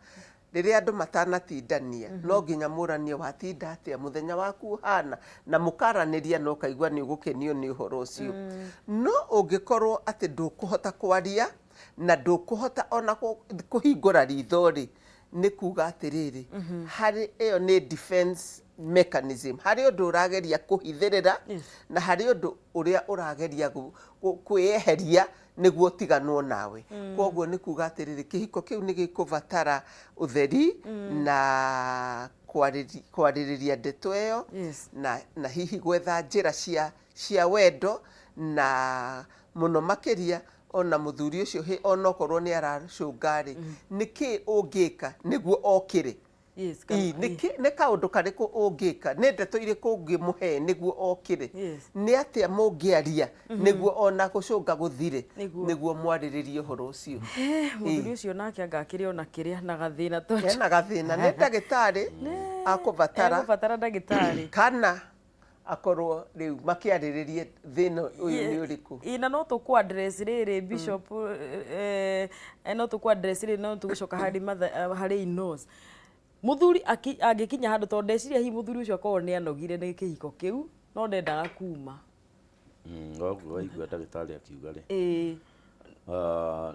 Rĩrĩa andũ matanatindania, no nginya mũranie watinda atĩa, mũthenya waku ũhana, na mũkaranĩria na ũkaigua nĩ ũgũkenio nĩ ũhoro ũcio. No ũngĩkorwo atĩ ndũkũhota kwaria na ndũkũhota ona kũhingũra ritho rĩ, nĩ kuga atĩrĩrĩ, harĩ ĩyo nĩ defense mechanism, harĩ ũndũ ũrageria kũhithĩrĩra na harĩ ũndũ ũrĩa ũrageria kwĩyeheria nĩguo ũtiganwo nawe. Koguo nĩ kuga atĩrĩrĩ, kĩhiko kĩu nĩ gĩkũbatara ũtheri na kwarĩrĩria ndeto ĩyo na hihi gwetha njĩra cia wendo, na mũno makĩria ona mũthuri ũcio onokorwo nĩ aracũnga rĩ, nĩkĩ ũngĩka nĩguo okĩre? Nĩ kaũndũ karĩkũ ũngĩka, nĩ ndeto irĩkũ ũngĩmũhe nĩguo okĩre? Nĩ atĩa mũngĩaria nĩguo ona gũcũnga gũthire, nĩguo mwarĩrĩrie ũhoro ũcio? Mũthuri ũcio nake anga akĩrĩ ona kĩrĩa na gathĩna tondũ Ena gathĩna, nĩ ndagĩtarĩ akũbatara. Egũbatara ndagĩtarĩ. Kana akorwo rĩu makĩarĩrĩrie thĩna ũyũ nĩ ũrĩkũ. Ĩ, na no tũkũ address rĩrĩ, Bishop, no tũkũ address rĩrĩ, no tũgũcoka harĩ harĩ in-laws. Mũthuri angĩkinya handũ, tondũ ndeciria hihi mũthuri ũcio akorwo nĩ anogire nĩ kĩhiko kĩu, no ndendaga kuma. Ũguo waigua ndagĩtarĩ akiuga rĩ,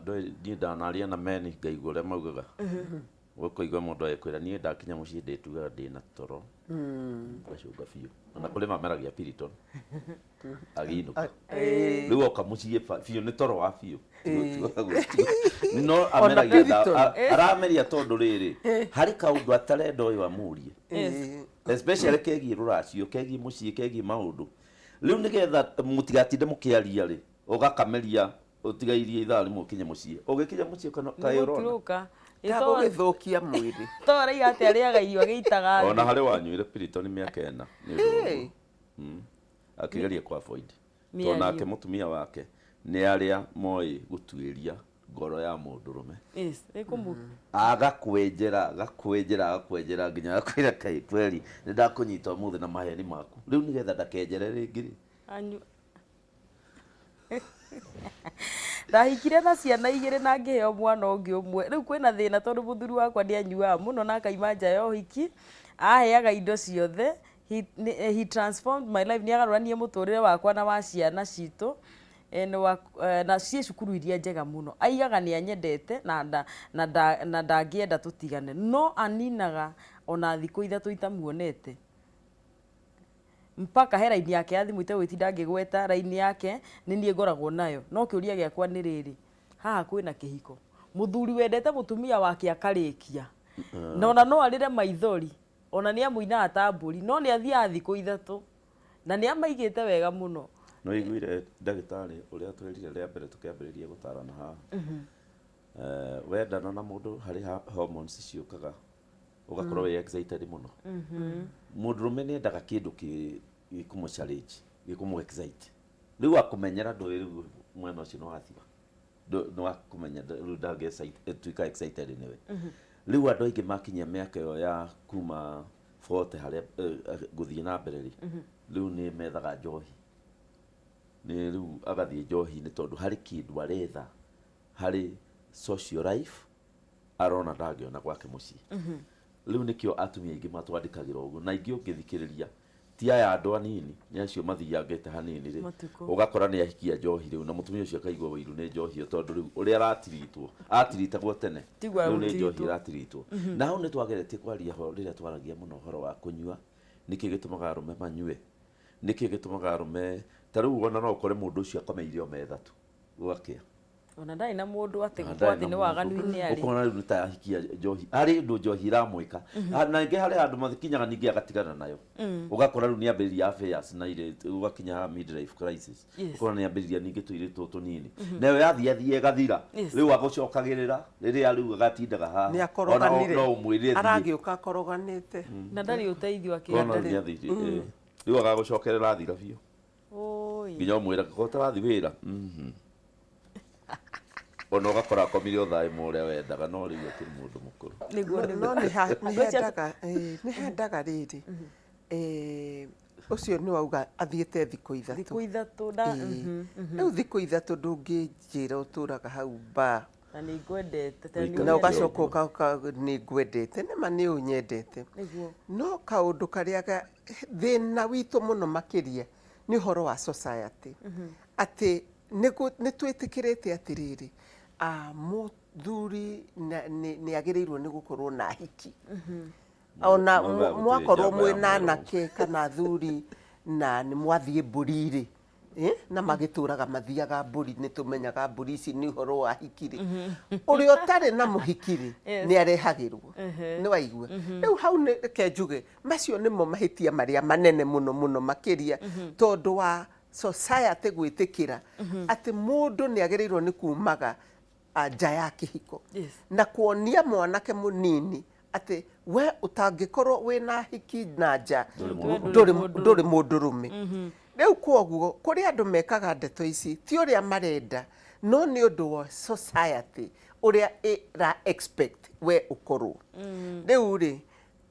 ndũĩ niĩ ndanaria na meni ngaigua ũrĩa maugaga. Ũkũigua mũndũ agĩkwĩra niĩ ndakinya mũciĩ ndĩtugaga ndĩna toro. Ngacũnga biũ. Ona kũrĩ mameragia Piriton. Agĩinũka. Rĩu oka mũciĩ biũ nĩ toro wa biũ. No ameragia arameria tondũ rĩrĩ, harĩ kaũndũ atarenda ũyũ amũrie. Especially kegiĩ rũracio, kegiĩ mũciĩ, kegiĩ maũndũ. Rĩu nĩgetha mũtigatinde mũkĩaria rĩ, ũgakameria ũtigairie ithaa rĩmwe ũkinye mũciĩ. Ũgĩkinya mũciĩ kaĩ ũrona? Ndagũgĩthũkia mwĩrĩ. To araiga atĩ arĩaga irio agĩitaga thĩ. Ona harĩ wanyuire Piriton mĩaka 4 nĩ ũndũ wa ũguo. Akĩgeria kũ avoid. Tondũ nake mũtumia wake nĩ arĩa moĩ gũtuĩria ngoro ya mũndũrũme. Yes, nĩ kũmũ- Agakwenjera, agakwenjera, agakwenjera nginya agakwĩra kaĩ kweri nĩ ndakũnyita ũmũthĩ na maheni maku. Rĩu nĩgetha ndakenjere rĩngĩ rĩ. Anyu. Ndahikire na ciana igĩrĩ na ngĩheo mwana ũngĩ ũmwe. Rĩu kwĩna thĩna tondũ mũthuri wakwa nĩ anyuaga mũno na akaima nja ya ũhiki. Aheaga indo ciothe. He transformed my life. Nĩ agarũranie mũtũrĩre wakwa na wa ciana citũ. Na ciĩ cukuru iria njega mũno. Aigaga nĩ anyendete na ndangĩenda tũtigane. No aninaga ona thikũ 3 itamuonete. Mpaka he raini yake ya thimũ itegũgĩtinda ngĩgweta raini yake nĩ niĩ ngoragwo nayo. No kĩũria gĩakwa nĩ rĩrĩ, haha kwĩna kĩhiko. Mũthuri wendete mũtumia wake akarĩkia. Na ona no arĩre maithori, ona nĩ amũinaga ta mbũri, no nĩ athiaga thikũ 3. Na nĩ amaigĩte wega mũno. No iguire ndagĩtarĩ ũrĩa twĩrire rĩa mbere tũkĩambĩrĩria gũtarana haha. Wendana na mũndũ harĩ hormones ciũkaga, ũgakorwo wĩ excited mũno. Mũndũrũme nĩ endaga kĩndũ gĩkũmũ challenge, gĩkũmũ excite. Rĩu akũmenyera ndũĩ rĩu mwena ũcio nĩ wathira. Nĩ wakũmenya rĩu ndangĩ tuĩka excited nĩwe. Rĩu andũ aingĩ makinyia mĩaka ĩyo ya kuma 40 harĩa gũthiĩ na mbere rĩ, rĩu nĩ methaga njohi. Nĩ rĩu agathiĩ njohi-inĩ tondũ harĩ kĩndũ aretha harĩ social life arona ndangĩona gwake mũciĩ. Rĩu nĩkĩo atumia aingĩ matwandĩkagĩra ũguo, na aingĩ ũngĩthikĩrĩria ti aya andũ anini, nĩ acio mathiangĩte hanini rĩ, ũgakora nĩ ahikia njohi rĩu, na mũtumia ũcio akaigua ũiru nĩ njohi ĩyo, tondũ rĩu ũrĩa aratiritwo, atiritagwo tene, rĩu nĩ njohi ĩratiritwo. Na hau nĩ twageretie kwaria ho rĩrĩa twaragia mũno ũhoro wa kũnyua, nĩkĩ gĩtũmaga arũme manyue, nĩkĩ gĩtũmaga arũme, ta rĩu ona no ũkore mũndũ ũcio akomeire o metha tu, gwakĩa. Ona ndarĩ na mũndũ atĩ gũkorwo atĩ nĩ waganu-inĩ arĩ. Ũkona rĩu nĩ ta ahikia njohi. Harĩ ũndũ njohi ĩramwĩka. Na ĩngĩ harĩ handũ makinyaga ningĩ agatigana nayo. Ũgakora rĩu nĩ ambĩrĩria affairs na irĩtu, ũgakinya haha midlife crisis. Ũkona nĩ ambĩrĩria ningĩ tũirĩtu tũnini. Nayo yathiĩ athiĩ ĩgathira. Rĩu agũcokagĩrĩra rĩrĩa rĩu agatindaga haha. Nĩ akoroganire. Ona no ũmwĩre thiĩ. Aragĩũka akoroganĩte. Na ndarĩ ũteithio akĩenda. Ũkona rĩu nĩ athiĩ. Rĩu agagũcokerera athira biũ. Nginya ũmwĩra ko ũtarathiĩ wĩra. Ona ũgakora akomire o thaa ĩmwe ũrĩa wendaga, no rĩu akĩrĩ mũndũ mũkũrũ. No nĩ hendaga rĩrĩ, ũcio nĩ wauga athiĩte thikũ 3. Thikũ 3 na, Rĩu thikũ 3 ndũngĩnjĩra ũtũraga hau bar. Na nĩ ngwendete. Na Ũikarĩte ũgacoka ũguo. ũkauga nĩ ngwendete, nĩma nĩ ũnyendete. Nĩguo. No kaũndũ karĩa thĩna witũ mũno makĩria nĩ ũhoro wa society. Atĩ nĩ twĩtĩkĩrĩte atĩrĩrĩ, mũthuri nĩ agĩrĩirwo nĩ gũkorwo na hiki. Ona Maugaga gũtirĩ mwakorwo njamba ya mwĩna mwerũ. anake kana athuri na nĩ mwathiĩ mbũri rĩ, na magĩtũraga mathiaga mbũri, nĩ tũmenyaga mbũri ici nĩ ũhoro wa hiki rĩ, ũrĩa ũtarĩ na mũhiki rĩ, nĩ arehagĩrwo. Nĩ waigua? Rĩu hau nĩ reke njuge macio nĩmo mahĩtia marĩa manene mũno mũno makĩria, tondũ wa society gwĩtĩkĩra atĩ mũndũ nĩ agĩrĩirwo nĩ kumaga nja ya kĩhiko. Na kuonia mwanake mũnini atĩ we ũtangĩkorwo wĩna hiki na nja ndũrĩ mũndũrũme. Rĩu kwoguo kũrĩ andũ mekaga ndeto ici ti ũrĩa marenda, no nĩ ũndũ wa society ũrĩa ĩra expect we ũkorwo. Rĩu rĩ,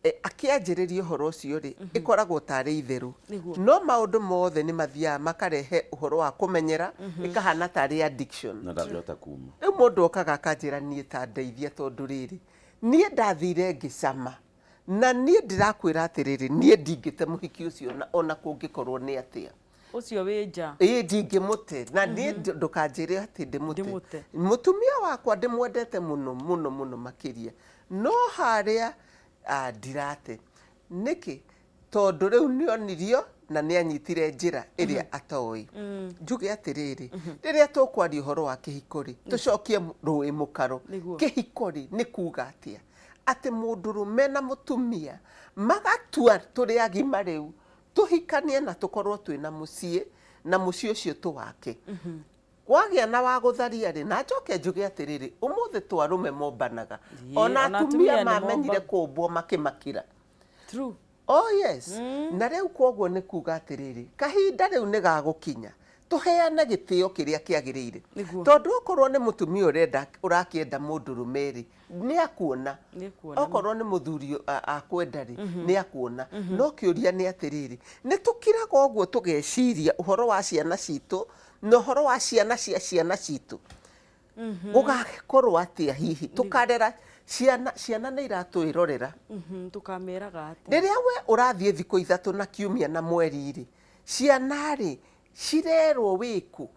akĩanjĩrĩria ũhoro ũcio rĩ, ĩkoragwo tarĩ itherũ. No maũndũ mothe nĩ mathiaga makarehe ũhoro wa kũmenyera, ĩkahana tarĩ addiction. Na ndangĩhota kuma. Rĩu mũndũ okaga akanjĩra niĩ ta ndeithia, tondũ rĩrĩ niĩ ndathire ngĩcama, na niĩ ndĩrakwĩra atĩrĩrĩ, niĩ ndingĩte mũhiki ũcio ona kũngĩkorwo nĩ atĩa. Ũcio wĩ nja. Ĩĩ, ndingĩmũte, na niĩ ndũkanjĩre atĩ ndĩmũte. Ndĩmũte. Mũtumia wakwa ndĩmwendete mũno mũno mũno makĩria, no harĩa ndirate. Nĩkĩ? Tondũ rĩu nĩonirio na nĩanyitire njĩra ĩrĩa atoĩ. Njuge atĩrĩrĩ, rĩrĩa tũkwaria ũhoro wa kĩhiko rĩ, tũcokie rũĩ mũkaro. Kĩhiko rĩ, nĩ kuga atĩa? Atĩ mũndũrũme na mũtumia magatua tũrĩ agima rĩu, tũhikanie na tũkorwo twĩna mũciĩ, na mũciĩ ũcio tũwake. Kwagĩa na wa gũtharia rĩ, na njoke njuge atĩrĩrĩ, ũmũthĩ to arũme mombanaga, ona atumia mamenyire kũmbwo makĩmakĩra. True. Oh yes. Na rĩu kwoguo nĩ kuga atĩrĩrĩ, kahinda rĩu nĩ gagũkinya tũheane gĩtĩo kĩrĩa kĩagĩrĩire. Tondũ okorwo nĩ mũtumia ũrenda ũrakĩenda mũndũrũme rĩ, nĩ akuona. Okorwo nĩ mũthuri akwenda rĩ, nĩ akuona. No kĩũria nĩ atĩrĩrĩ, nĩ tũkiraga ũguo tũgeciria ũhoro wa ciana citũ na ũhoro wa ciana cia ciana citũ. Gũgakorwo atĩa hihi tũkarera ciana, ciana nĩ iratwĩrorera. Tũkameraga atĩa? Rĩrĩa we ũrathiĩ thikũ ithatũ na kiumia na mweri rĩ, ciana rĩ cirerwo wĩkũ?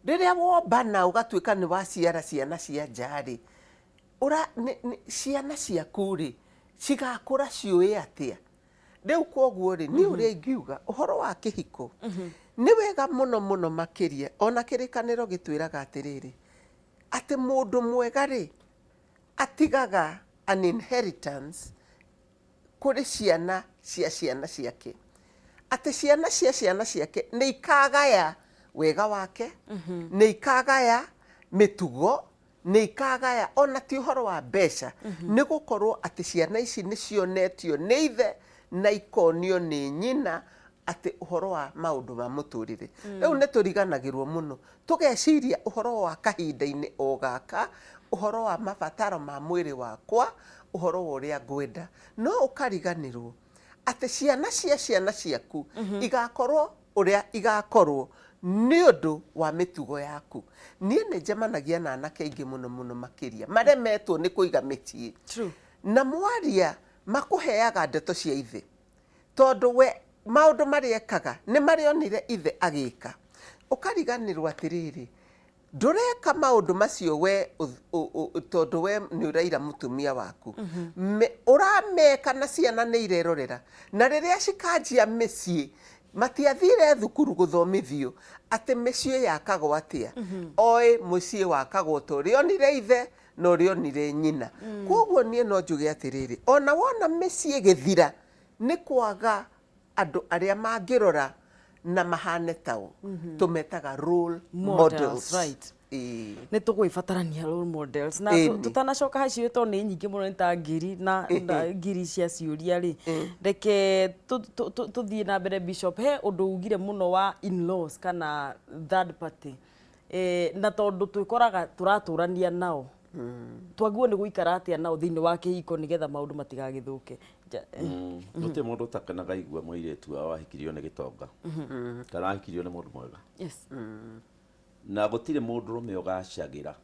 Rĩrĩa wombana ũgatuĩka nĩ waciara ciana cia nja rĩ, ciana ciaku rĩ cigakũra ciũĩ atĩa? Rĩu kwoguo rĩ, niĩ ũrĩa ingiuga ũhoro wa kĩhiko nĩ wega mũno mũno makĩria, ona kĩrĩkanĩro gĩtwĩraga atĩrĩrĩ, atĩ mũndũ mwega rĩ atigaga an inheritance kũrĩ ciana cia ciana ciake, atĩ ciana cia ciana ciake nĩ ikagaya wega wake, nĩ ikagaya mĩtugo, nĩ ikagaya ona ti ũhoro wa mbeca, nĩ gũkorwo atĩ ciana ici nĩ cionetio nĩ ithe na ikonio nĩ nyina atĩ ũhoro wa maũndũ ma mũtũrĩre. Rĩu nĩ tũriganagĩrwo mũno, tũgeciria ũhoro wa kahinda-inĩ o gaka, ũhoro wa mabataro ma mwĩrĩ wakwa, ũhoro wa ũrĩa ngwenda, no ũkariganĩrwo atĩ ciana cia ciana ciaku igakorwo ũrĩa igakorwo nĩ ũndũ wa mĩtugo yaku. Niĩ nĩ njemanagia na anake aingĩ mũno mũno makĩria maremetwo nĩ kũiga mĩciĩ. Na mwaria makũheaga ndeto cia ithe, tondũ we maũndũ marĩa ekaga nĩ marĩa onire ithe agĩka. Ũkariganĩrwo atĩrĩrĩ, ndũreka maũndũ macio we tondũ we nĩ ũraira mũtumia waku. Ũrameka na ciana nĩ irerorera, na rĩrĩa cikanjia mĩciĩ, matiathire thukuru gũthomithio atĩ mĩciĩ yakagwo atĩa. Oĩ mũciĩ wakagwo ta ũrĩa onire ithe na ũrĩa onire nyina. Kwoguo niĩ no njuge atĩrĩrĩ, ona wona mĩciĩ ĩgĩthira nĩ kwaga andũ arĩa mangĩrora na mahane tao, tũmetaga role models. Right. Nĩ tũgwĩbatarania role models. Na tũtanacoka hacio tondũ nĩ nyingĩ mũno, nĩ ta ngiri na ngiri cia ciũria rĩ, reke tũthiĩ na mbere. Bishop, he ũndũ ugire mũno wa in-laws kana third party, na tondũ twĩkoraga tũratũrania nao, twagĩrĩirwo nĩ gũikara atĩa nao thĩinĩ wa kĩhiko nĩgetha maũndũ matigagĩthũke? Gũtirĩ mũndũ ũtakenaga igua mũirĩtu wao ahikirio nĩ gĩtonga kana ahikirio nĩ mũndũ mwega. Na gũtirĩ mũndũrũme ũgacagĩra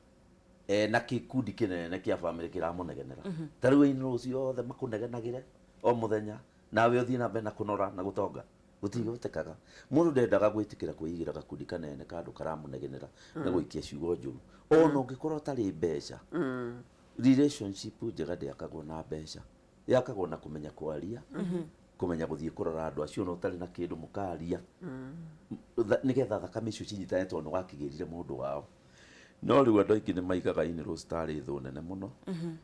Ena gĩkundi kĩnene kĩa bamĩrĩ kĩramũnegenera. Ta rĩu in-laws othe makũnegenagĩre o mũthenya, nawe ũthiĩ na mbere na kũnora na gũtonga. Gũtingĩhotekaga. Mũndũ ndendaga gwĩtĩkĩra kwĩigĩra gakundi kanene ka andũ karamũnegenera na gũikia ciugo njũru. Ona ũngĩkorwo ũtarĩ mbeca, relationship njega ndĩakagwo na mbeca. Yakagwo na kũmenya kwaria, kũmenya gũthiĩ kũrora andũ acio ona ũtarĩ na kĩndũ mũkaria, nĩgetha thakame icio cinyitane tondũ nĩwakĩgĩrire mũndũ wao. No rĩu andũ aingĩ nĩ maigaga in-laws tarĩ thũ nene mũno.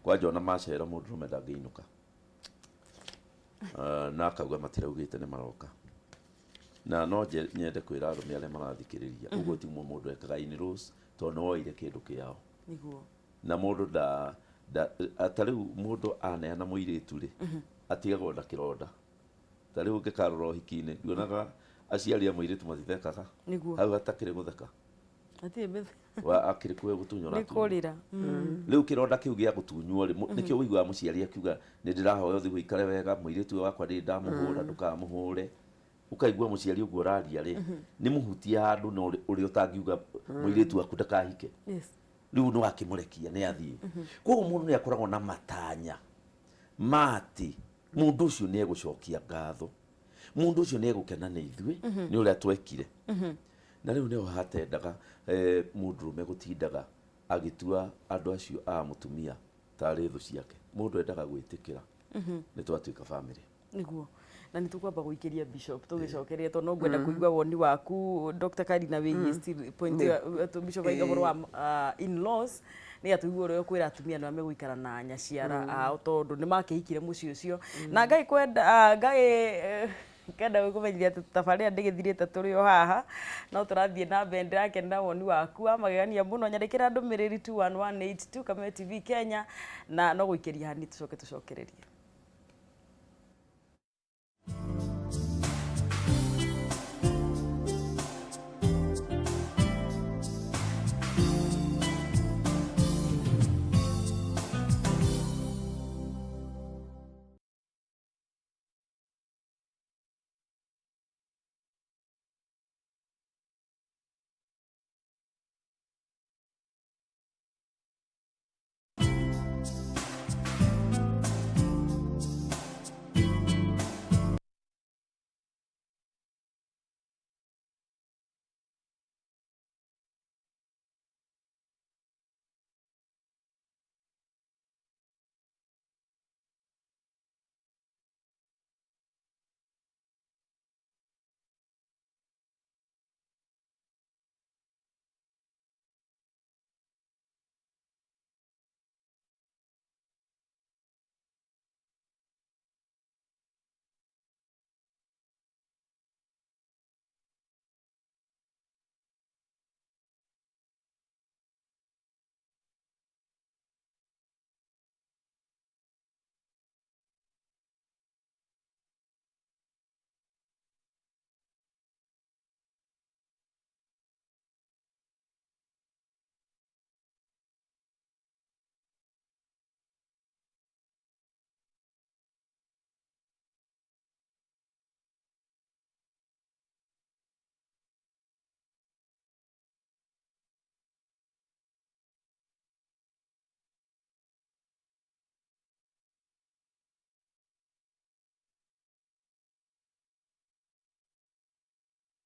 Kwanja ona macera mũndũrũme ndangĩinũka. Na akauga matiraugĩte nĩ maroka. Na no nyende kwĩra arũme arĩa marathikĩrĩria, ũguo tiguo mũndũ ekaga in-laws tondũ nĩ woire kĩndũ kĩao. Nĩguo. Na mũndũ nda, nda, ta rĩu mũndũ aneana mũirĩtu rĩ, atigagwo na kĩronda. Ta rĩu ũngĩkarora ũhiki-inĩ, nduonaga aciari a mũirĩtu matithekaga. Nĩguo. Hau hatakĩrĩ gũtheka. Hatirĩ mĩtheko. Wa akĩrĩ kũhe gũtunywo Nĩ kũrĩra. Rĩu kĩronda kĩu gĩa gũtunywo rĩ, nĩkĩo ũiguaga mũciari akiuga nĩ ndĩrahoya ũthiĩ ũikare wega, mũirĩtu ũyũ wakwa ndirĩ ndamũhũra, ndũkamũhũre. Ũkaigua mũciari ũguo ũraria rĩ, nĩ mũhutie handũ na ũrĩa ũtangiuga mũirĩtu waku ndakahike. Rĩu nĩ wakĩmũrekia nĩ athiĩ. Koguo mũndũ nĩ akoragwo na matanya ma atĩ mũndũ ũcio nĩ egũcokia ngatho, mũndũ ũcio nĩ egũkena nĩ ithuĩ nĩ ũrĩa twekire. Na rĩu nĩho hatendaga mũndũrũme gũtindaga agĩtua andũ acio a mũtumia tarĩ thũ ciake. Mũndũ endaga gwĩtĩkĩra nĩ twatuĩka bamĩrĩ. Nĩguo. Na nĩ tũkwamba gũikĩria Bishop tũgĩcokeria tondũ no ngwenda kũigua woni waku Dr. Karina wĩgiĩ still point ĩyo Bishop aiga ũhoro wa in-laws nĩgetha tũigue ũrĩa ũkwĩra atumia nĩ megũikara na nyaciara ao tondũ nĩ makĩhikire mũciĩ ũcio. Na Ngai kwenda Ngai ngenda gũkũmenyithia atĩ tabarĩra ndĩgĩthirĩte tũrĩ o haha no tũrathiĩ na mbere. Ndĩrakenera woni waku wa magegania mũno. Nyandĩkĩra ndũmĩrĩri 21182 Kameme TV Kenya na no gũikĩria hanini tũcoke tũcokererie.